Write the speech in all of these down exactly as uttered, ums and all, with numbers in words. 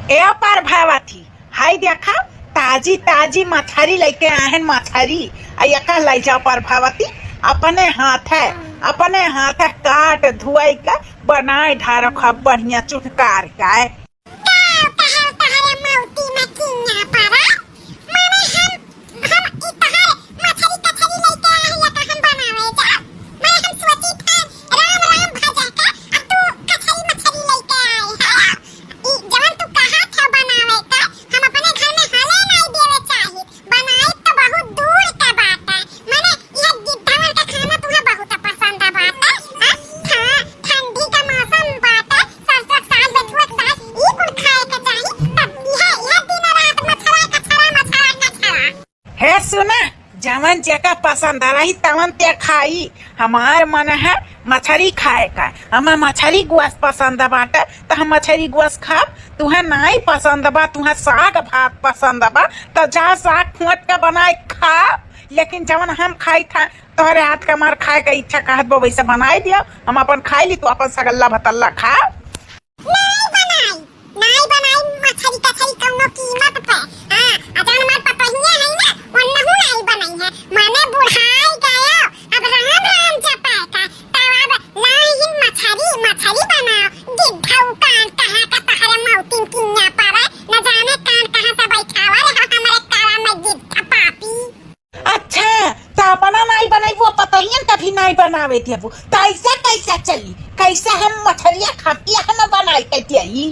ए प्रभावती, हाय देखा, ताजी ताजी मछरी लइके आए हैं, मछरी। आ यका लइ जाओ प्रभावती, अपने हाथ है, अपने हाथ है, काट धुआई के बनाए ढारो, खूब बढ़िया चुटकार का। का कहल तहरे मौती में किन्ना पड़ा? माने हम, हम ई तहार मछरी कछरी लइके आए हैं, का हम बनावे जा? माने हम सोची था राम राम भजा के, अब तू कछरी मछरी लइके आए है। ई जवन तू कहा था बनावे का, हम अपने घर में हले नहीं देवे चाही। बनाई तो बहुत दूर के बात है। माने, यह गिद्धवन का खाना तुम्हें बहुत पसंद बात है। हाँ, ठा-, ठंडी का मौसम बात है, सरसों का साग, बथुआ का साग, ई कुल खाए के चाही। तब यह, यह दिन रात मछरा कछरा, मछरा कछरा। हे सुना, जवन जेका पसंद रही तवन ते खाई। हमार मन है मछरी खाए का, हमें मछरी गोस पसंद बाटे, त हम मछरी गोस खाब। तुहें नाई पसंद बा, तुहें साग भात पसंद बा, त जा साग खोट के बनाए खा। लेकिन जवन हम खाई था, तोहरे हाथ का हमार खाए का इच्छा कहत बा, वैसे बनाए दिया, हम अपन खाई ली, तू अपन सगल्ला भतल्ला खा। नाई बनाई, नाई बनाई मछरी कछरी कौनो कीमत पे। हाँ, आ जौन हमार पतोहिया है ना, ओन्नहु नाई बनाई है। माने बुढ़ाई गयो, अब राम राम जपे का, तब अब नाई मछरी, मछरी बनाओ। गिद्धऊ कान कहाँ का तहरे मौतिन किन्ना पावे, न जाने कान कहाँ से बैठावा रहे हमरे कारा में गिद्ध पापी। अच्छा, त अपना नाई बनइबू, पतोहियन का भी नाई बनावे देबू, त ऐसा कैसा चली? कैसे हम मछरिया खातिया हम बनाई के देई?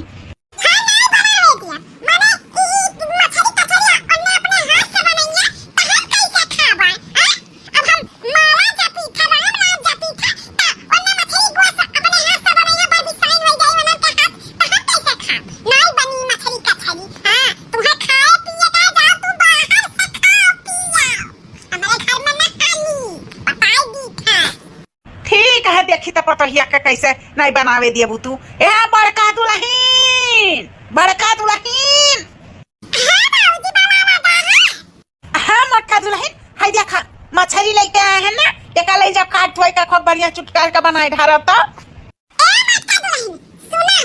हाँ, नाई बनावे दिया। माने, ई, ई मछरी कछरी अपने, अपने हाथ से बनइया, त हम कैसे खाबा? हाँ? अब हम माला जपी था, राम नाम जपी था, त ओन्ने मछरी गोस अपने हाथ से बनइया, पर बिसाइन हो जाई, ओनन के हाथ, त हम कैसे खाब? नाई बनी मछरी कछरी। हाँ, तुम्हें खाए पिए का जाओ, तू बाहर से खाओ पियो। हमारे घर में ना खानी, बताई दी था। ठीक है, देखी त पतोहिया के कैसे नहीं बनावे देबू तू। ए बड़का दुलहिन, बड़का दुलहिन। हाँ बाबूजी, बनावा दा है। हाँ मोटका दुलहिन, हाय देखा, मछरी लइके आए हैं ना, एका लइ जा, काट धोए का खूब बढ़िया चुटकार का बनाए ढारब त। ए मोटका दुलहिन, सुना,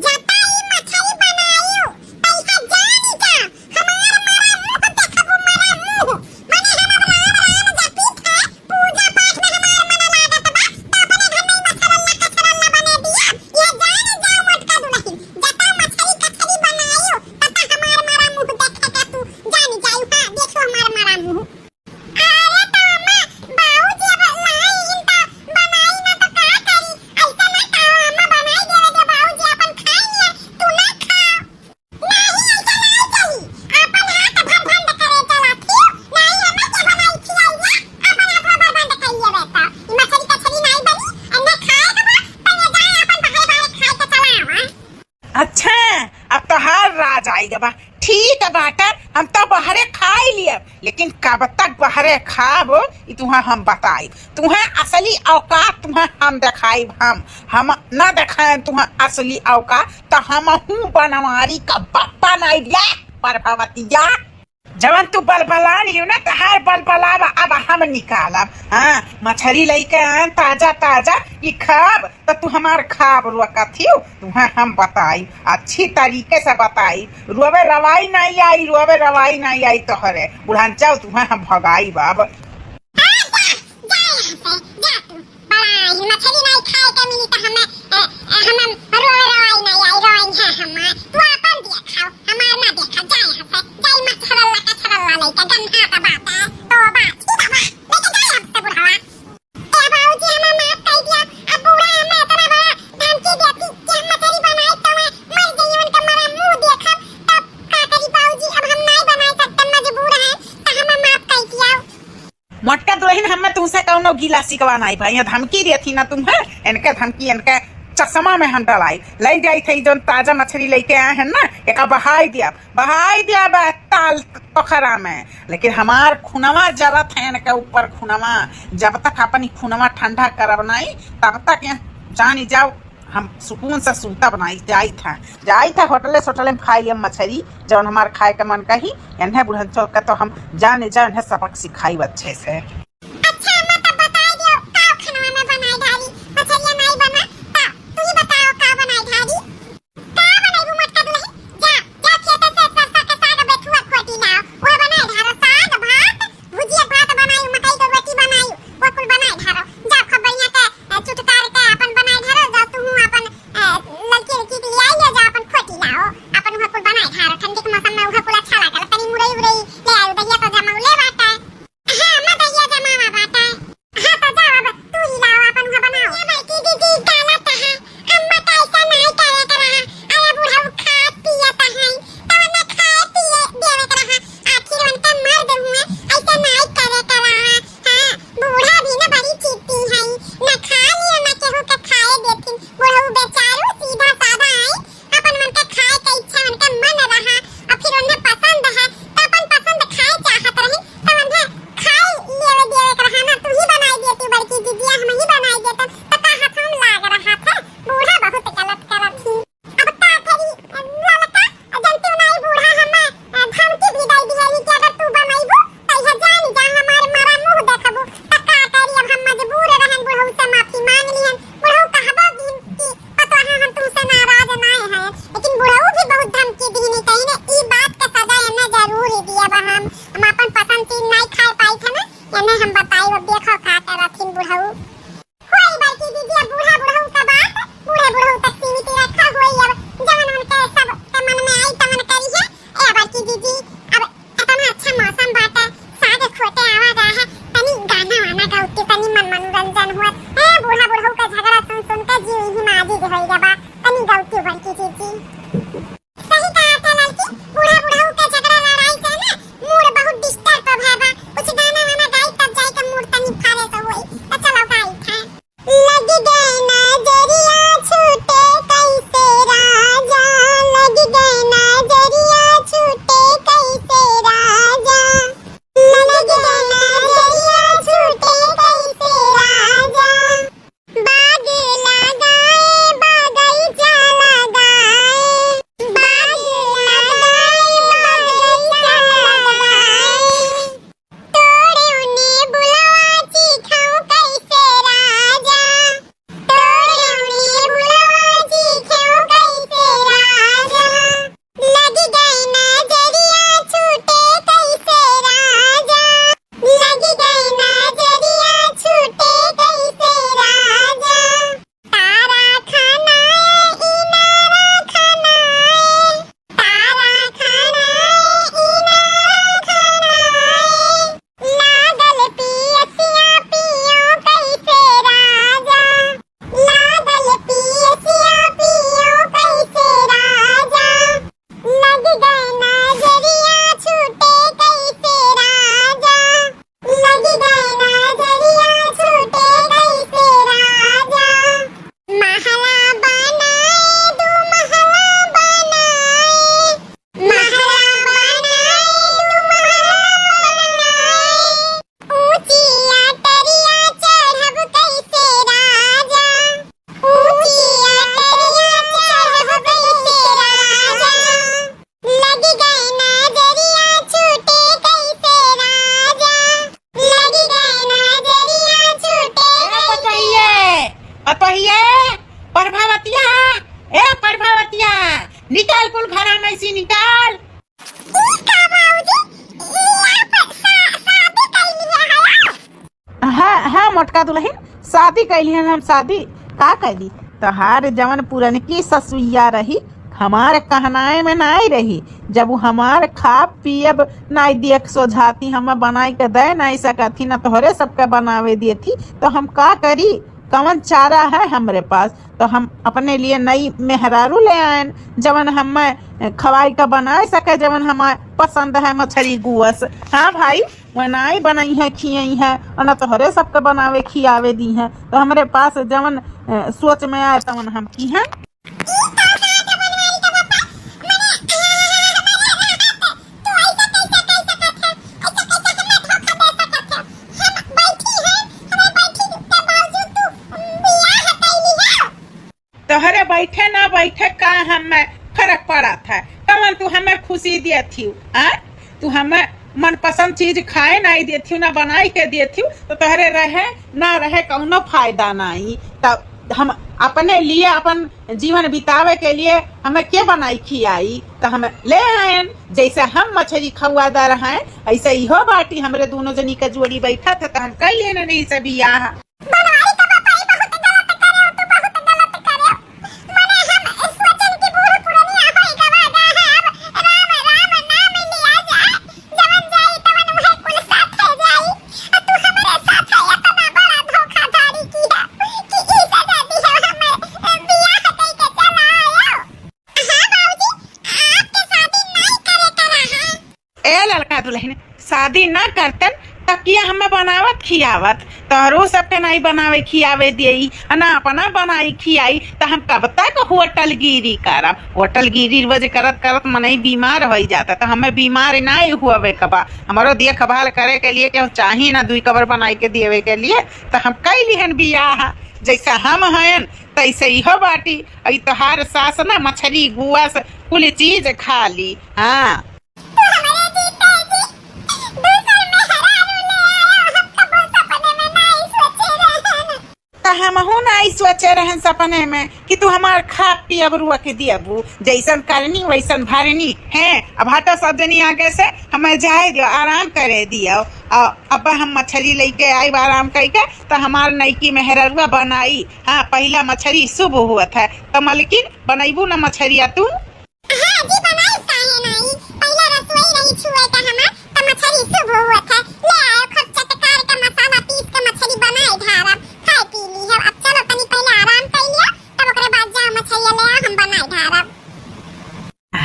जता ई मछरी बनायू, तइका जानी जा, हमार मरा मुँह देखबू, मरा मुँह। माने हम अब राम राम जपी थे, पूजा पाठ में हमार मन लागत बा, त अपने घर में ई मछरल्ला कछरल्ला बने दिया। ये जानी जाओ मोटका दुलहिन, जता मछरी कछरी बनायू, तता हमार मरा मुँह देखे के तू जानी जायू। हाँ, देखो हमार मरा मुँह। अरे त अम्मा, बाबूजी अब नाई इनका बनाई ना त का करी? ऐसे ना कहो अम्मा, बनाई देवे दे बाबूजी, अपन खाई लिए, तू ना खा। नहीं, ऐसे नाई चाही। अपन हाथ भर बंद करे चला थी, नाई अम्मा के बनाई खियाई ना, अपन हाथ भर बंद कर लिए बेटा। ई मछली कछली नाई बनी, अन्ने खाए के बा, पहले जाए अपन बाहर बाहर खाए के चला आवा। अच्छा, अब तोहार राज आइ गवा। ठीक बाटे, हम तो बहरे खाई लियब, लेकिन कब तक बहरे खाब, ई तुहें हम बताइब। तुहें असली औकात तुहें हम देखाइब। हम, हम न देखाएं तुहें असली औकात, त हमहूँ बनवारी का बप्पा नाई रे, प्रभावतिया। जवन तू बलबला लियो ना, तहार बलबलावा अब हम निकालब। हाँ, मछरी लइके आन ताजा ताजा, ई खाब, त तू हमार खाब रोकत हियो। तुहें हम बताई, अच्छी तरीके से बताई, रोवे रवाई नाई आई, रोवे रवाई नाई आई तोहरे। बुढ़ान चाव, तुहें हम भगाई बाब। हाँ, जा, जा यहाँ से, जा तू। बड़ा ही मछली नाई खाए के मिली त हमें, ए, ए, हमें रोवे रवाई नाई आई, रोई है हमें। तू अपन दिया खाओ, हमार ना देखा, जा यहाँ से। जाई मत छरल्ला का छरल्ला लइके, गन्हा का बात है। तो बात, ठीक है, लेके जा यहाँ से बुढ़ावा। ए बाबूजी, हमें माफ कर दिया। अब बूढ़ा हमें इतना बड़ा धमकी देती कि हम मछली बनाए तो मैं मर जाई, उनका मरा मुंह देखब, तब का करी बाबूजी, अब हम नहीं बना सकते, मजबूर हैं, तो हमें माफ कर दिया। मोटका दुलहिन, हमें तुमसे कौनो गिला शिकवा नहीं भाई, ये धमकी देती ना तुम, हैं? इनके धमकी, इनके चश्मा में हम डलाई, ले जाई थे, जोन ताजा मछली लेके आए हैं ना, एका बहाई दिया। बहाई दिया बा ताल पोखरा में, लेकिन हमार खुनवा जरत है इनके ऊपर खुनवा। जब तक अपनी खुनवा ठंडा करब नाई, तब तक ये जानी जाओ, हम सुकून से सूतब नाई। जाई था, जाई था होटले सोटले में खाई लेम मछरी, जौन हमार खाए के मन कही। इन्हें बुढ़न चौक का तो हम जाने जाओ, इन्हें सबक सिखाई अच्छे से। अच्छा अम्मा, तब बताई दियो, का खनवा में बनाई ढारी? मछरिया नाई बना, तब तू ही बताओ, का बनाई ढारी? का बनइबू मोटका दुलहिन? जा, काम ऐसी निकाल। ई का बाबूजी, ई आप शा-, शादी कैली है, है? हाँ, हाँ, मोटका दुलहिन, शादी कैली हन हम, शादी। का कैली? तोहार जवन पुरनकी ससुइया रही, हमार कहनाए में नाई रही। जब उ हमार खाब पियब नाई देख सोझाती, हम बनाई के दे नाई सकत ही, ना तोहरे सबके बनावे देती, तो हम का करी? कवन चारा है हमरे पास? तो हम अपने लिए नई मेहरारू ले आएन, जवन हमें खवाई का बनाए सके, जवन हमार पसंद है मछरी गुअस। हाँ भाई, वह नाई बनई है, खियई है, और ना तोहरे सबके बनावे खियावे दी है। तो हमरे पास जवन, अ, सोच में आए तवन हम की हैं। तोहरे बैठे ना बैठे का हमें फर्क पड़त है? कवन तू हमें खुशी देत हियो, आ? तू हमें मनपसंद चीज खाए नाई देत हियो, ना बनाई के देत हियो, तो तोहरे रहे ना रहे कौनो फायदा नाई। तब हम अपने लिए, अपन जीवन बितावे के लिए हमें के बनाई खियाई? तो हम ले आएन, जैसे हम मछरी खवादार हैं, ऐसे इहो बाटी, हमरे दोनों जनी का जोड़ी बैठा था, तो हम कह लेना नहीं से बियाह। बनवारी का बापा, ई बहुत गलत करे हो, तू बहुत गलत करे हो। मने हम सोचन कि बूढ़ पुरनिया होई गवा गा है, अब राम राम नाम लिया जाए, जवन जाई तवन उहे कुल साथे जाई। आ तू हमरे साथे इतना बड़ा धोखाधड़ी की है कि ई सजा दी है हमें, बियाह कई के चला आयो। हाँ बाबूजी, आपके शादी नहीं करे के रहा। ए ललका दुलहिन, शादी ना करतन त किया हमें बनावत खियावत? तोहरो सबके नाई बनावे खियावे देई, आ ना अपना बनाई खियाई, त हम कब तक होटलगिरी करब? होटलगिरी रोज करत करत मनई बीमार होई जाता, त हमें बीमार नाई हुआवे के बा। हमरो देखभाल करे के लिए केहू चाही ना दुई कबर बनाई के देवे के लिए, त हम कई लिहन बियाह। जैसे हम हयन तैसे इहो बाटी। ई तोहार सास ना मछरी गुअस कुल चीज खा ली। हाँ। तू हमरे जीते जी दूसर मेहरारू ले आया, हम कबो सपने में नाई सोचे रहन। त हमहू नाई सोचे रहन सपने में कि तू हमार खाब पियब रुआ के दियबू। जैसन करनी वैसन भरनी है। अब हटो सब जनी आगे से, हमें जाए दियो, आराम करे दियो। आ, अब हम मछरी लेके आइब आराम करके, त हमार नईकी मेहररुआ बनाई। हाँ, पहिला मछरी शुभ होत है। त मलकिन, बनैबू ना मछरिया तू? हाँ जी, बनाई, काहे नाई? पहिला रसोई रही छुए का हमार, त मछरी शुभ होत है। ले आयो खूब चटकार के मसाला पीस के मछरी बनाए ढारब, खाए पी ली है। अब चलो तनी पहले आराम कर लिया, तब ओकरे बाद जाओ मछरिया ले आओ, हम बनाए ढारब।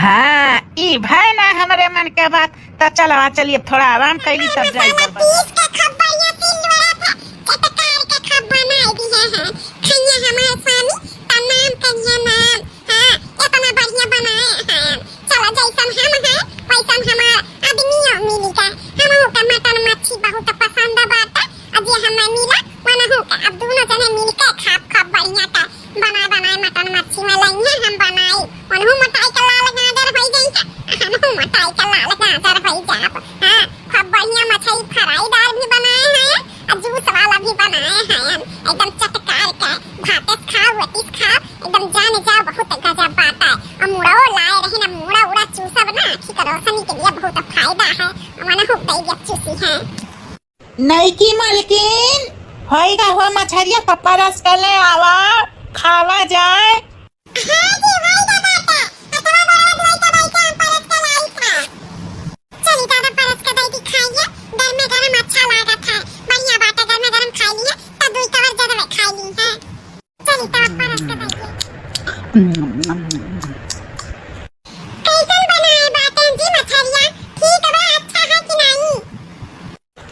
हाँ, ई भय ना हमरे मन के बात। त चलो, आ चलिए, अब थोड़ा आराम कर ली, तब जाई मसाला गड़बड़। पीस के खूब बढ़िया सिलवट है, चटकार के खूब बनाए दिए हैं। खैया हमारे स्वामी, त नाम करिए नाम। हाँ, इतना बढ़िया बनाए हैं। चलो, जैसन हम हैं, वैसन हमार आदमियों मिल के। हमहू के मटन मच्छी बहुत पसंद बाटे। अब जे हमें मिला, वनहू के। अब दोनों जने मिल के खाब, खूब बढ़िया का बनाए, बनाए मटन मच्छी में लइहे हम बनाई। वनहू मोटाई के लाल गाजर होई जाई है, हमहू मोटाई के लाल गाजर होई जाब। हाँ, खूब बढ़िया मछली फ्राईदार भी बनाए हैं। आ जूस वाला भी बनाए हैं, एकदम चटकार के, भाते से खाओ, रोटी से खाओ, एकदम जान जाओ, बहुत गजब बात है। आ मुड़ो लाए रही ना, मुड़ा उड़ा चूसब ना, आँखी के रोशनी के लिए बहुत फायदा है। मने हो गई, अब चूसी है। नईकी मलकिन, होई गा हो मछरिया, पप्पा रस कर ले आवा, खावा जाए। हाँ जी, वही का बात है। हथवा गोड़वा धोई के बैठे हम परस के लाई था। चली दादा, परस के दे दी खाइए, गरमे गरम अच्छा लागत है। बढ़िया बात है, गरमे गरम खाई लिए, तो दुई कवर जदवे खाई ली है। चली तो अब परस के दे दी। कैसन बनाए बाटे जी मछरिया? ठीक बा, अच्छा है कि नहीं?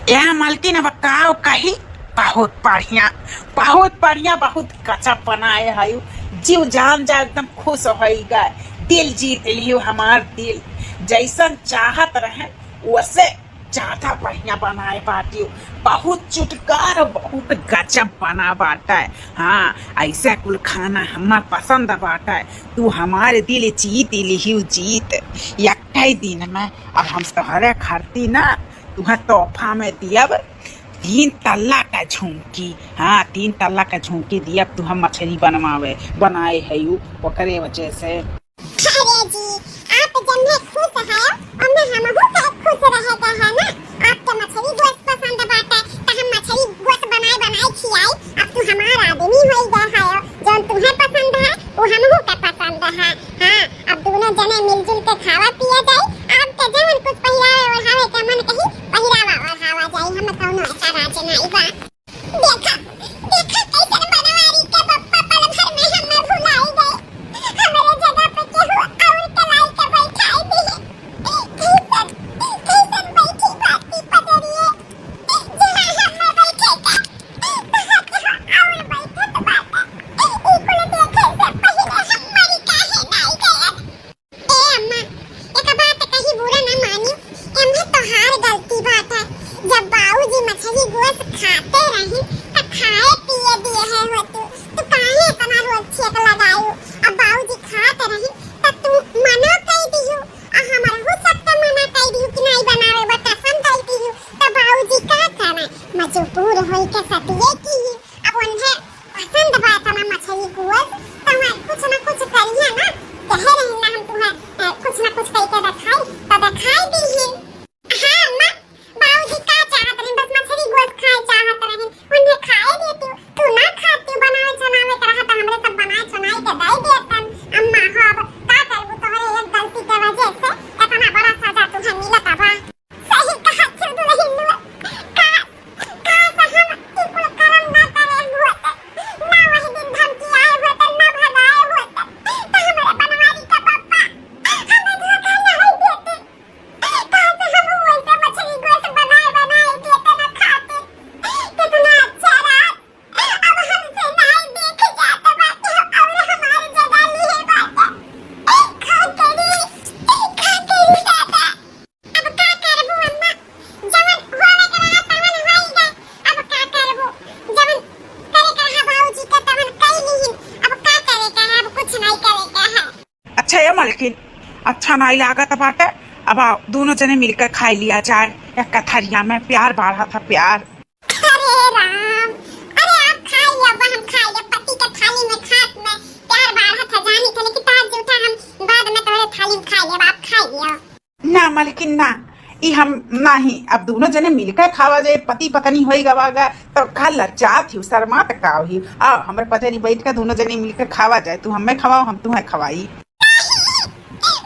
ए मलकिन, अब का कही, बहुत बढ़िया, बहुत बढ़िया, बहुत गजब बनाए हयू। जीव जान जा एकदम खुश होई गए, दिल जीत लियो हमार दिल। जैसन चाहत रहे वसे ज्यादा बढ़िया बनाए बाटियो, बहुत चुटकार, बहुत गजब बना बाटे। हाँ, ऐसे कुल खाना हमार पसंद बाटे। तू हमारे दिल जीत लियो, जीत। यक्के दिन में अब हम तोहरे खरती ना तुहे तोहफा में दियब तीन तल्ला का झुमकी। हाँ, तीन तल्ला का झुमकी दियब तुहे मछरी बनवावे, बनाए हयू, ओकरे वजह से। अरे जी, आप खावा पिया जाई, आपके जवन कुछ पहिरावे ओढ़ावे के मन कही, पहिरावा ओढ़ावा जाई, हम कौनो ऐसा राज नाई बा। देखा, देखा कैसन बनवारी के बप्पा पल भर में हमें भुलाई गए। हमरे जगह पे केहू और के लाई के बैठाई दिहे। कैसन, कैसन बैठी बाती पजरिए, जहाँ हमें बैठे के, तहाँ केहू और बैठत बाटे। ई कुल देखे से पहिले हम मरी काहे नाई गए? ए अम्मा, एक बात कही बुरा ना मानी, एमे तोहार गलती बाटे। जब बाबूजी मछली गोश्त खाते रही, त खाए पिए दिए है होतू, तू काहे इतना रोक छेक लगायू? अब बाबूजी खात रही, त तू मना कई दियू, आ हमरहू सबके मना कई दियू कि नाई बनावे बा, कसम कई दियू, त बाबूजी का करे? मजबूर होई के सतिये की। अब उन्हें पसंद बा इतना मछली गोश्त, तो मैं कुछ ना कुछ करिए ना, कहे रही ना हम तुम्हें, अ, कुछ ना कुछ कई के दिखाई, तो दिखाई दी ही। हाँ अम्मा, बाबूजी का चाहत रहे, बस मछली गोश्त खाए चाहत रहे, उन्हें खाए देती, तू ना खाती, बनावे चनावे के रहा तो हमरे सब बनाए चनाए के दे देतन। अम्मा हो, अब का करबू, तोहरे एक गलती के वजह से इतना बड़ा सजा तुझे मिलत बा। सही कहा तू दुल्हन लोग। का, काश हम ई कुल करम ना करे होत, ना वही दिन धमकी आए होत, ना भगाए होत, तो हमरे बनवारी का पप्पा हमें धोखा नहीं देते। काश हम वैसे मछली गोश्त बनाए, बनाए देते ना खाते। कितना अच्छा रात। अब हमसे नाई देखे जात बाटे, और हमार जगह लिए बाटे। का करी, का करी दादा? अब का करबू अम्मा? जवन होवे के रहा तवन होई गए। अब का करबू? जवन करे के रहा बाबूजी के तवन कई लिहिन। अब का करे के है? अब कुछ नाई करे के है। अच्छा ए मलकिन, अच्छा नाई लागत बाटे। अब आओ, दोनों जने मिलकर खाई लिया जाए एक थरिया में। प्यार बाढ़ा था, प्यार। अरे राम, अरे आप खाई लिया, अब हम खाई लिया, पति के थाली में खात में प्यार बाढ़ा था, जानी थे, लेकिन तार जूठा हम बाद में तोहरे थाली में खाई लिया, अब आप खाई लिया। ना मलकिन ना, ई हम नाही, अब दोनों जने मिलकर खावा जाए, पति पत्नी होई गवा गा, तो का लज्जात ही, शर्मात का ही? आओ, हमरे पजरी बैठ के दोनों जने मिलकर खावा जाए, तू हमें खवाओ, हम तुम्हें खवाई।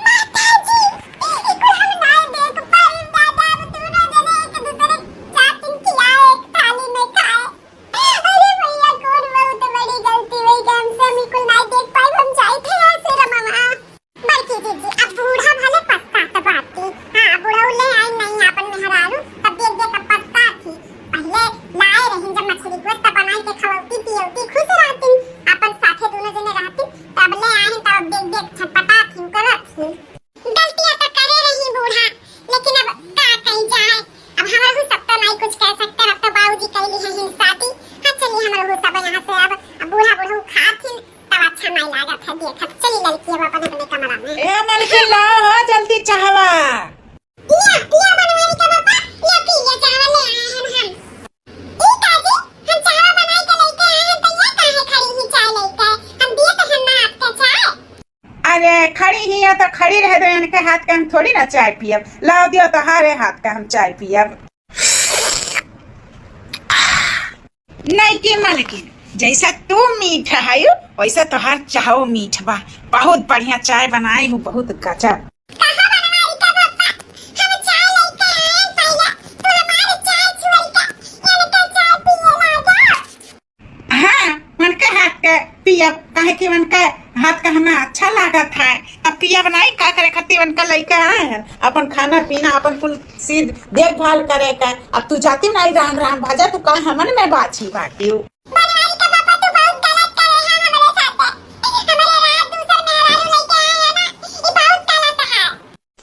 माता जी, ई कुल हम नाय देख पाइब दादा, अब दोनों जने एक दूसरे जातिन खियाए, एक थाली में खाए। अरे भैया, कौन बहुत बड़ी गलती हुई कि हमसे हम ई कुल नाय देख पाइब, हम जाइत है यहाँ से रमवा। बड़की जीजी, अब बूढ़ा भले पछतात बाटी। हाँ, बुढ़ऊ ले आई नहीं आपन मेहरारू, तब देख देख अब पछतात थी। पहिले लाए रही जब मछली गोश्त बनाई के खवौती पियौती खुश रहती, अपन साथे दोनों जने रहती, तब ले आई तब अब देख देख छटपटात थी, करत थी। गलतियाँ तो करे रही बूढ़ा, लेकिन अब का कही जाए, अब हमरहू सब तो नहीं कुछ कह सकते, अब तो बाबूजी कह ली है शादी। हाँ चलिए हमरहू सब यहाँ से अब, अब बूढ़ा बुढ़ऊ खात ही तब अच्छा नहीं लागत है, देखत चली लड़की अब अपन अपने कमरा में। ए मलकिन, लाओ हो जल्दी चाहवा। लिया, लिया बनवारी का पापा, लिया पी लिया चाहवा, ले आए हम, हम। ई का जी, हम चाहवा बनाई के लेके आए हैं, तो ये काहे खड़ी ही चाय लेके? हम दिए तो हम ना आपके चाय। अरे खड़ी ही है तो खड़ी रह दो, इनके हाथ के हम थोड़ी ना चाय पियब। लाओ दियो तोहारे हाथ का हम चाय पियब। नहीं की मलकिन, जैसा तू मीठ है वैसा तोहार चाहो मीठ बा। बहुत बढ़िया चाय बनाई हूँ, बहुत गजब। कहाँ बनवारी का पापा? हम चाय लेके आए पहले, तू हमारे चाय छोड़ के इनके चाय पिए लागा। हाँ, उनके हाथ के पियब, काहे कि उनके हाथ का हमें अच्छा लागत है। अब पियब नहीं, का करे खातिर उनका लइके आए हैं, अपन खाना पीना, अपन कुल चीज देखभाल करे का। अब तू जाती नहीं राम राम भजा, तू का हमन में बाछी बाटियो। बनवारी का पापा, तू बहुत गलत करे है हमरे साथे। हमरे रात दूसर मेहरारू लेके आए हैं ना, ई बहुत गलत है।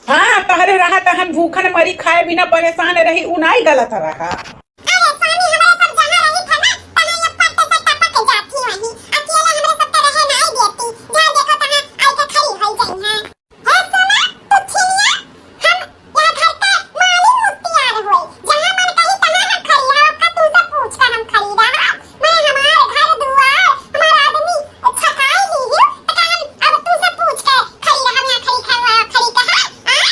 हाँ, तहरे रहा तहन भूखन मरी, खाए बिना परेशान रही, उ नाई गलत रहा। अरे स्वामी, हमरे सब जहाँ रही थे ना, तहाँ ये पट से टपक जाती वहीं। अकेले हमरे सब के रहे नाई देती। जहाँ देखो तहाँ आई के खड़ी होई जाई हैं। हे सोना, तू छिनिया, हम यहाँ घर के मालिक मुख्तियार होई। जहाँ मन कही तहाँ हम खड़ी रहो, का तुमसे पूछ कर हम खड़ी रहा? मैं हमार घर दुआर, हमार आदमी छकाई ली हूँ, तो का हम अब तुमसे पूछ के खड़ी रहा, यहाँ खड़ी, खड़ी, खड़ी कहा? हाँ?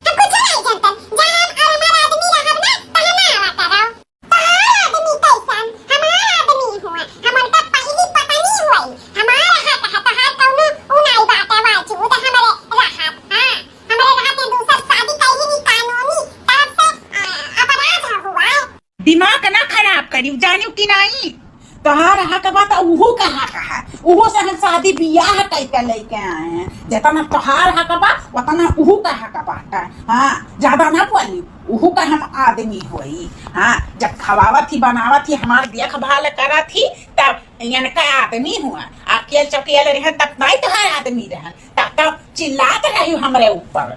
हम कुछ नहीं जानते। जहाँ हम और हमार आदमी रहब ना, तहाँ ना आवा। दिमाग ना खराब करियो, जानियो कि नाहीं? तोहार हक बा त उहू का हक है, उहू से हम शादी बियाह कइके लइके आए हैं। जितना तोहार हक बा, उतना उहू का हक बाटे। हाँ, ज्यादा ना बोली, उहू का हम आदमी होई। हाँ, जब खवावत ही, बनावत ही, हमार देखभाल करत ही, तब इनका आदमी हुआ। अकेल चकेल रहन, तब नाहीं तोहार आदमी रहन, तब तो चिल्लात रही हमरे ऊपर।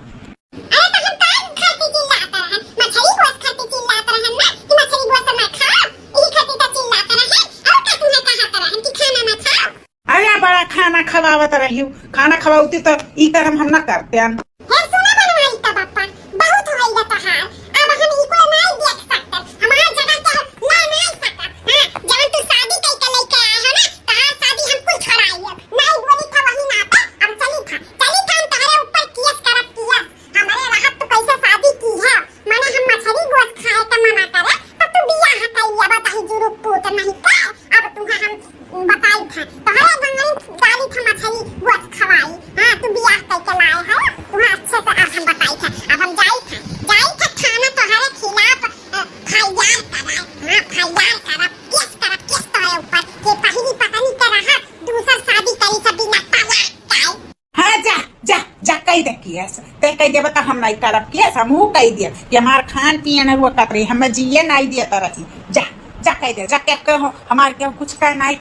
अरे तो हम का खातिर चिल्लात रहन? मछरी गोस खातिर चिल्लात रहन ना, कि मछरी गोस ना खाओ, इही खातिर तो चिल्लात रहन। और का तुम्हें कहत रहन कि खाना ना खाओ? अरे बड़ा खाना खवावत रही, खाना खवाउती तो ई करम हम ना करते। हे सुना बनवाई का बापा, बहुत होइगा तोहार, अब हम ई कुल नाहीं देख सकत, हमार जगह के हम ना, नाहीं सकत। हाँ, जवन तू शादी कइके लइके आए हो ना, तोहार शादी हम कुल छोड़ाई अब। नाहीं बोली था वही नाते, अब चली था, चली था हम तोहरे ऊपर केस करब, केस। हमरे रहत तू कैसे शादी की है? माने हम मछरी गोश्त खाए के मना करे, तो तू बियाह कइले बताही जुरुक पूत नहीं के। अब तुहे हम बताई था, तोहरे गंगनी डाली था मछरी गोश्त खवाई। हाँ, तू बियाह कइके लाए है, तुहे अच्छे से अब हम बताई था। अब हम जाई था, जाई था थाना तोहरे खिलाफ, अ, एफ आई आर कराए। हाँ, एफ आई आर करब, केस करब, केस तोहरे ऊपर। के पहिली पत्नी के रहा, दूसर शादी करी सब बिना तलाक के। हाँ, जा, जा, जा, कहि दे केस। ते कहि देबे त हम नाहीं करब केस, हमहू कहि देब कि हमार खान पियन रुआ कतरे, हमें जिए नाहीं देत रही। जा, जा, कहि दे, जा, के, के हो, हमार केहू कुछ कहे नाहीं।